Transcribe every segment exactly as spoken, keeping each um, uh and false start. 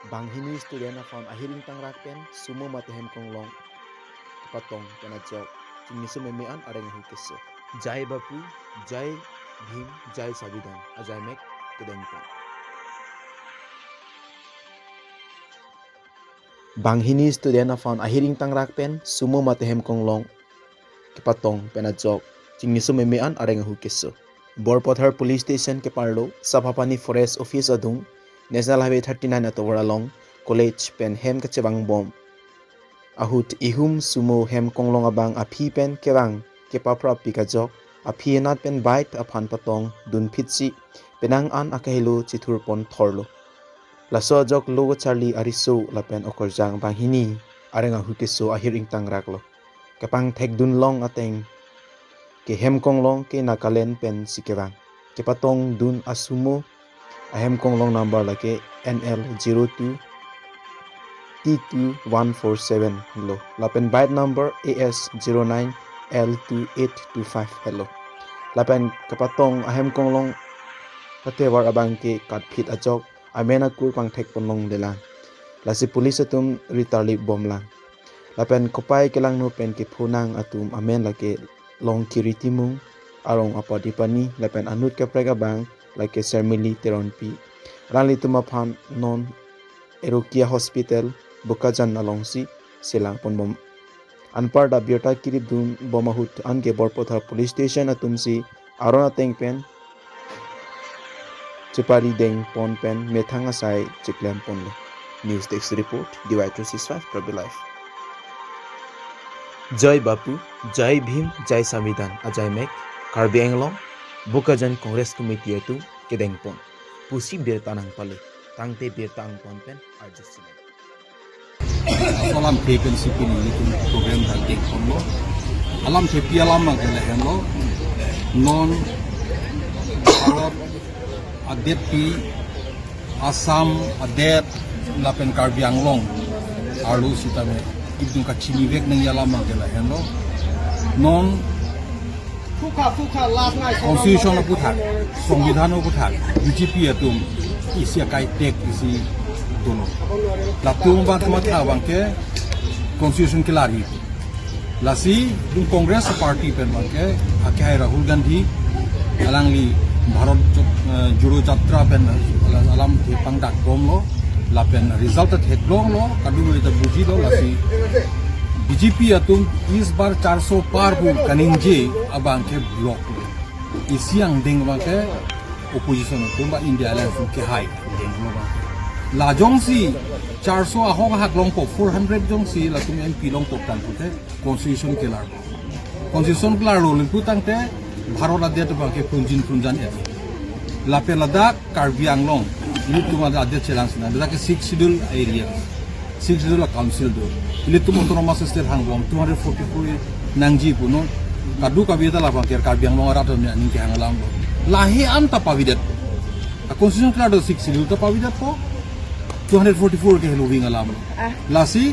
Banghini student aphan ahir ingtangrak pen sumo mate hemkonglong kepatong pen ajok chingnisum meme an areng ahu keso. Jai Bapu, Jai Bhim, Jai Sabidhan, ajai mek kedeng pen. Banghini student aphan ahir ingtangrak pen sumo mate hemkonglong kepatong pen ajok chingnisum meme an areng ahu keso. Borpathar Police Station keparlo, Sapapani Forest Office adung, National Highway thirty-nine atovar along, college pen hem kachevang bom ahut ihum sumo hemkonglong abang aphi pen kevang kepaprap pik ajok, aphi enat pen bike aphan patong dunphitsi penang an akahelo chithurpon thorlo. Laso ajok lo kacharli ariso lapen okarjang banghini areng ahu keso ahir ingtangraklo. Kepangthekdun long ateng ke hemkonglong ke Nagaland pensi kevang. Kepatongdun asumo ahemkonglong number lake N L zero two T two one four seven lo. Lapen bike number A S zero nine L two eight two five helo. Lapen kepatong ahemkonglong katovar abang ke katphit ajok amen akur pangthekpon longlelang. Lasi police atum ritarlip bomlang. Lapen kopai kelangno pen kephonang atum amen lake Longkiri Timung, arong apot Ipani, lapen anut kaprek abang lake Sermili Teronpi. Alanglitum aphan non Erokia Hospital, Bokajan alongsi selangpon bom. Anparta birta kiripdun bom ahut anke Borpathar Police Station atumsi aron ateng pen chepari dengpon pen methang asai chiklemponlo. News Desk Report, D Y three six five Karbi Live. Jai Bapu, Jai Bhim, Jai Sambidhan, ajai mek, Karbi Anglong, Bokajan Congress Committee atum kedengpon pusi birta nangpale, tangte birta angpon pen arjusi. Alam K P N C P ni nelitum program dak dengponlo. Alam K P alam abang ke lahenlo. Non Bharat adetpi, Assam adet lapen Karbi Anglong arlo sitame itum kachinivek nangji alam abang ke lahenlo. Non Constitution aputhak, Sambidhan aputhak, B J P atum isi akai tek isi dolo. Latum abang kematha abang ke Constitution kelarji. Lasi itum Congress party pen abang ke akehai Rahul Gandhi alangli Bharat Jo-, eh, Jodo Jatra pen alam kepangdak bomlo, lapen result theklonglo, kadokave ta bujilo, lasi B J P atum is bar charso par pu kaningje abang ke block lo. Isi angdeng abang ke opposition atum ba India Alliance atum kehai angdeng lo abang ke. La jongsi charso ahok ahak longpo, four hundred jongsi latum M P longpo tangte Constitution kelar. Constitution kelarlo le putangte Bharat adet abang ke phunjin phunjan et. Lapen ladak Karbi Anglong, ilitum adet chelang sina, ladak ke Sixth Schedule area, Sixth Schedule a council do. Ilitum autonomous state hangbom, two hundred forty-four nangji punon, kadokave ta labang ke Karbi Anglong arat atum aning kehang alam lo. Lahei an ta pavidet. A Constitution kelar do Sixth Schedule ta pavidetpo, two hundred forty-four ke heloving alam lo. Ah. Lasi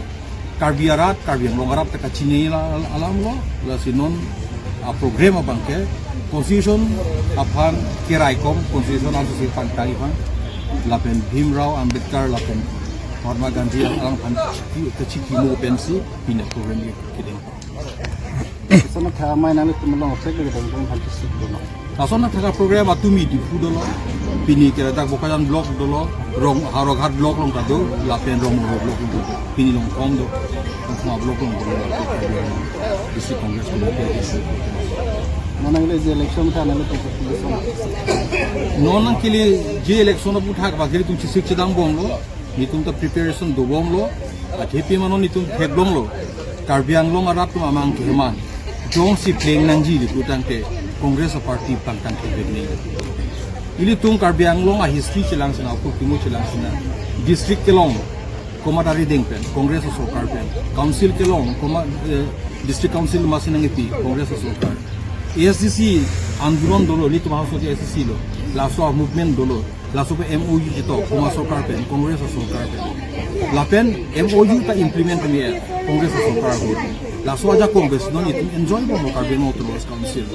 Karbi arat, Karbi Anglong arat ta kachini la-, alam lo, lasi non a program abang ke Constitution aphan keraikom, Constitution aso si pangtai aphan, lapen Bhimrao Ambedkar lapen Mahatma Gandhi alang aphan ki-, kachikimo pensi pini program ke kedeng. Sana tha mai nang tum long cek ke dong dong han cek dong. Lason athak program atum isi Diphu dolo, pini ke ladak Bokajan block dolo, Rong Howraghat block along ta do, lapen Rongmoro block along do, pini Longkhong do, Longkhong block along do, District Congress Committee. Mana nang le je election tha nang le tong election. Non nangkele je election aputhak abang ke ilitum chesik chedang bomlo, nelitum ta preparation dobomlo, athepi mane nelitum theklonglo. Karbi Anglong arat atum amang keheman jongsi pleng nangji le putangte Congress party pangkang kebet ni. Ilitum Karbi Anglong a history chelang sina, apor kimo chelang sina. District kelong komat arideng pen, Congress asorkar pen. Council kelong komat, eh, District Council masi nangkipi, Congress asorkar. A S D C andolon dolo, ilitum ahok si A S D C lo. Laso a movement dolo. Laso ke M O U chetok, komat sorkar pen, Congress asorkar pen. Lapen M O U ta implement kami, Congress asorkar ahut. Laso ajakong pen si non itum enjoy bomlo Karbi Anglong Autonomous Council.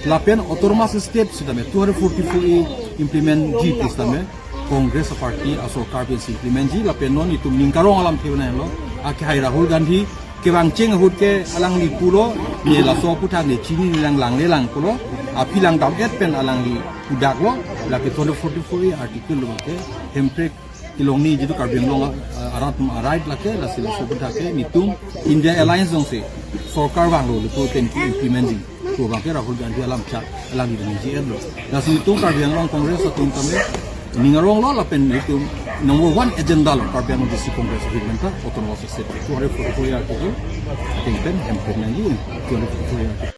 Lapen Autonomous State sitame, two hundred forty-four A implement ji pu sitame, Congress party asorkar pensi implement ji lapen non itum ning karong alamthe nanglo. Akehai Rahul Gandhi kevang cheng ahut ke alangli pulo, ne laso aputhak ne chini ne lang langle lang pulo, aphi lang dam-et pen alangli pudaklo, lake two hundred forty-four A article lo ke, Hemprek kelongji jitu Karbi Anglong, uh, arat atum a-right lake, lasi laso aputhak ke netum India Alliance jongsi sorkar vanglo lapu pen implement ji pu abang ke Rahul Gandhi alam chak alangli ningje-etlo. Lasi netum Karbi Anglong Congress atum tame ning aronglo lapen netum number one agenda lo Karbi Anglong District Congress ahin pen ta Autonomous State two hundred forty-four A article, I think pen Hemprek nangji two hundred forty-four A article.